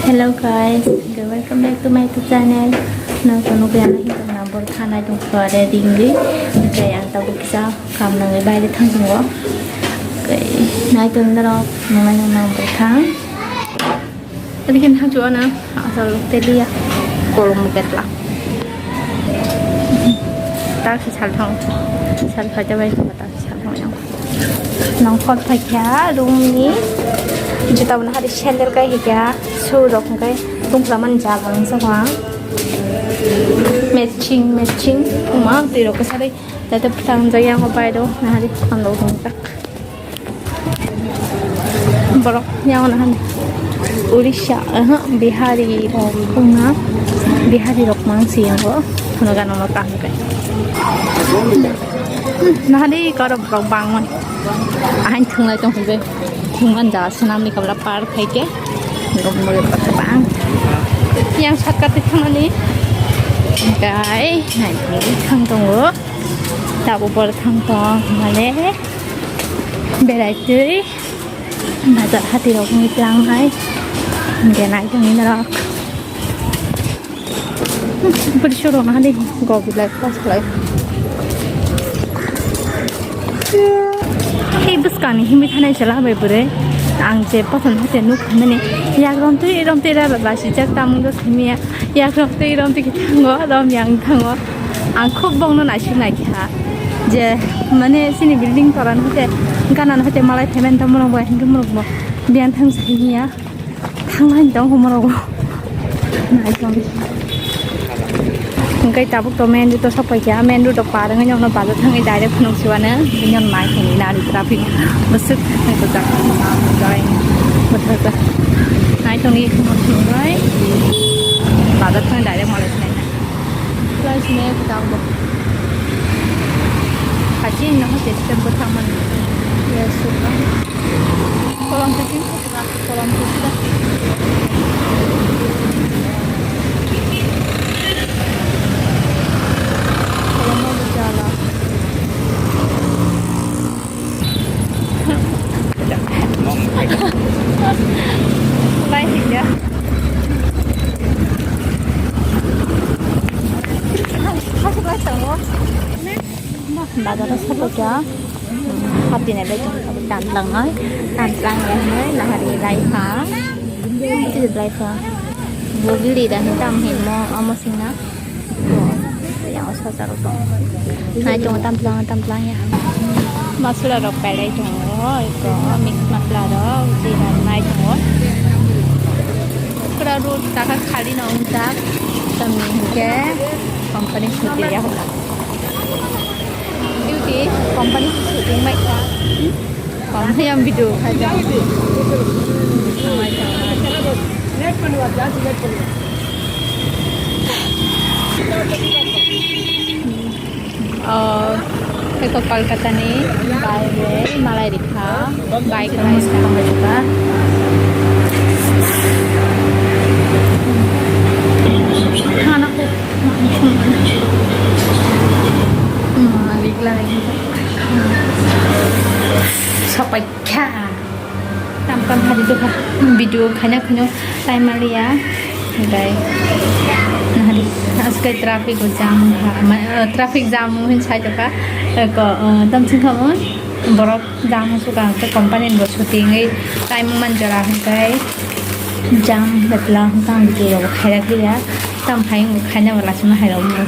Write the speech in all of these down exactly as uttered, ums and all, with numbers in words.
Hello guys, welcome back to my YouTube channel. Nokto nukya na hinto na bor thanai tong kore dingli. Kaya ang tabuk kisa kam nangwi baire thang tongo. Kaya nai tong norok nungai nang bor thang. Tadi kan haju ana asal telia kolom betla. Tak si sal thang, sal khaja bai tak si sal thang yang. Nongkhor phaikha room ni juta bo nahari sandal kai hikha, shoe rok hwnkhe tungkla mani jagong sokha. Matching matching wngma twi rok kwchari tei tei bwtang jagwi yango bai do nahari kondo hwnjak. Borok yango nahari Urisha, aha, Bihari rok wngna, Bihari rok mang si yango, phano gana no tang kai. Nahari korok rok bangmani. Ahain thwnglai tong hwnwi thwngmani jaga swnamni kabla par khaikhe. Rok mori bang. Yang shortcut thangmani. Gai nai thang tongo. Tabo bor thang tong mane. Berai twi. Bazar hati rok ni tlang hai. Denai tong ni rok. Bwrwi sorok na hadi gobi lai pas lai. Hei bwskangni himwi thanai chwla bai bwrwi. Ang je pothom hate nuk mani yak rom twi rom twi ra ba sijak tamung do simi ya. Yak rom twi rom twi thango rom yang thango. Ang khub bongno naisik naikha je mane sini building toran hate ganan hate malai phemen tamo rok bai hindu morok bo biyan thang simi ya. Thanglai tong humoro go. Nai tong. Hingke tabuk to main road to sopai kha, main road to par wngwi nokno bazar thangwi direct phunuk siwano, bini nai tong nari traffic bwswk nai to jak. Nai tong i phunuk siwai bazar thangwi direct malai sinai. Lai sinai tang bo. Hachi no hote step bo thangmani. Yes, suka. Kolom tekin. Kolam tutup dah. Kolam mau berjalan. Baik ya. Bazar o soto kya? Hapinai bai tong kha, tang tlang noi, tang tlang ya noi, nahari lai pha, tini lai pha, bo gili da hin tam hin mo, amo sing na, yang o sosa rok tong, nai tong tam tlang, tam tlang ya, masala rok kai lai tong o, iko mix masala rok, jira nai tong o, pura road taka khali na ungjak, tamni hinkhe company sudi ya. Duty company shooting mai kha. Company ang video khai ja. Oh, eko Kolkata ni bai malai rikha. Bike ride. Anak ko. Hmm, malik lagi. Sapai kha. Tam tam hari tu kha. Video khanya khanya time maliya. Dai. Nahari. Askai traffic jam ha. Ma-, eh, traffic jam hin sai tu kha. Ko, eh, tam sing kha mo. Borok jam suka hwnkhe company ni bo chuti wngwi taimung man jora hwnkhe jam betla hwnkhe ang video rok bo khairak liya tam hai wngkha khaina bo lachima hai rok wngkha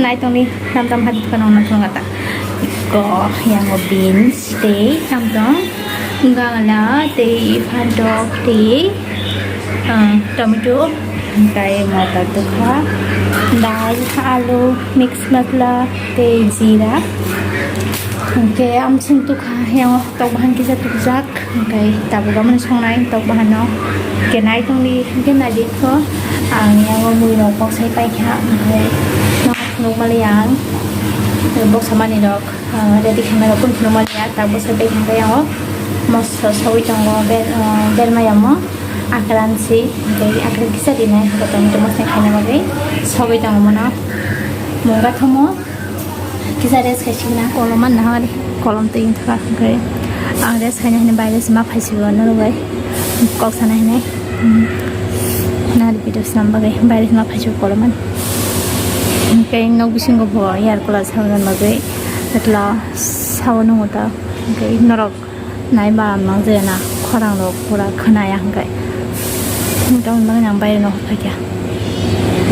nai tongni tam tam hai phano wngna thangkha ta ko yango beans tei tam tong gala tei phantok tei ah, tomato, hingkai motor tukha, dal, alu, mix masala, tei jira. Hingke amsing tukha, yang tok bahan kisa tukjak, hingkai tabuk amani songnai tok bahano. Hingke nai tongdi, hingke nai di ko, ang yang mui rok kok sai paikha, hingke nokmali ang boksa mani rok. Ah, ready khaimano kun phunukmani ya, tak bwsai bai khankhe yango moso sogwi tongo, ber-, ah, berma yamo akran si, tei akran kisa rinai, tei tomato mosnai khaina bagwi sogwi tongo mono. Mungga thomo kisa rest khai sigina. Kolom man naha, kolom twi wngkha, hwnkhe ang rest khaina hwnwi baire se ma phai sigo norok bai kok sana hwnwi. Hmm. Ani video swnam bagwi baire ma phaisu koloman. Hingke nok bisingo bo air cooler sauna bagwi etla sao nungo ta. Hingke norok nai ba mangjaya na khorang rok pura khwnaya hingke. Hingke aboni bagwi ang baire no phaikha.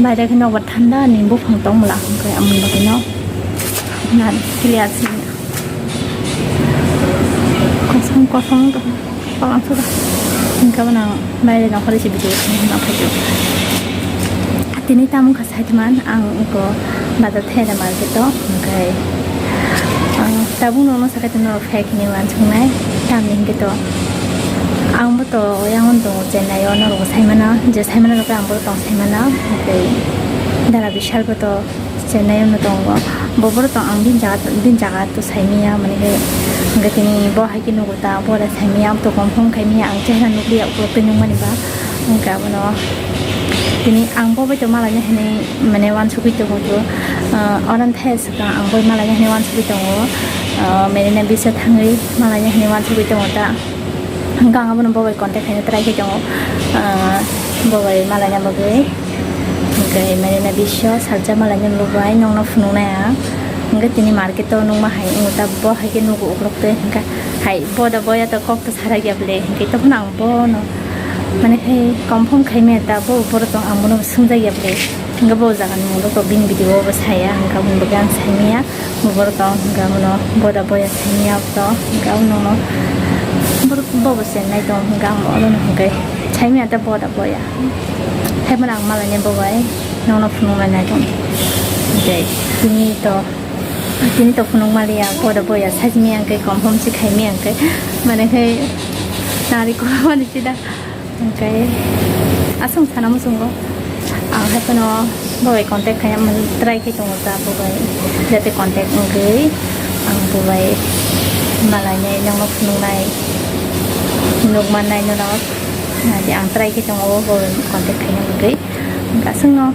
Baire khe nokbar thanda ni buphang tongmwla hingke aboni bagwi no na clear sini. Kosong kosong to. Palang suda. Hingke bo nang baire nokharwi se video khna phaidu. Tini tamo kha saitman ang ko bazar thai da market o, hingke ang tabuk nono sakai tong norok phai khini wansuknai tamni hingke to ang bo to yang tongo Chennai o norok saimano je saimano rok ang bo tong saimano hingke dara bishal bo to Chennai o no tongo. Bo borok tong ang bini jaga, bini jaga to saimanya, mane khe, hingke tini bo hai khe nugo ta, bo da saimanya, to confirm khaimanya, ang chehra nukliya, ukulok twi nukmani ba. Hingke abono tini ang bo bai to malaina hinwi, mane, wansugwi tongo to, ah, oran thai swkang ang bo malaina hinwi wansugwi tongo, ah, Marina Beach o thangwi malaina hinwi wansugwi tongo ta. Hingke ang abono bo bai contact khaina try khe tongo, ah, bo bai malaina bagwi. Hingke Marina Beach o salsa malaina lubai nokno phunuknai ang. Hingke tini market o nukma hai wngkha bo hai khe nugo ukulok twi hingke hai boda boya to kok to sarak ya bwle hingke tongphano ang bono mane khai confirm khaimaya ta bo borok tong ang bono swngjakya bwle hingke bo jagani mungno to bini video o bo saya hingke aboni bagwi ang saimanya. Borok tong hingke abono boda boya saimanya to hingke abono borok bobo chengnai tong hingke ang abono hingke saimanya ta boda boya. Haibano ang malaina bo bai nokno phunuknai tong. Hingke tini to, tini to phunuk maliya boda boya saimanya hingke confirm se khaimanya hingke mane khai narikol mani sida. Hingke aswk sana muchungo ang haikhe no bo bai contact khaina try khe tongo ta bo bai jate contact wngwi ang bo bai malainai nokno phunuknai nukmannai norok ang try khe tongo bo bai contact khaina wngwi aswkno.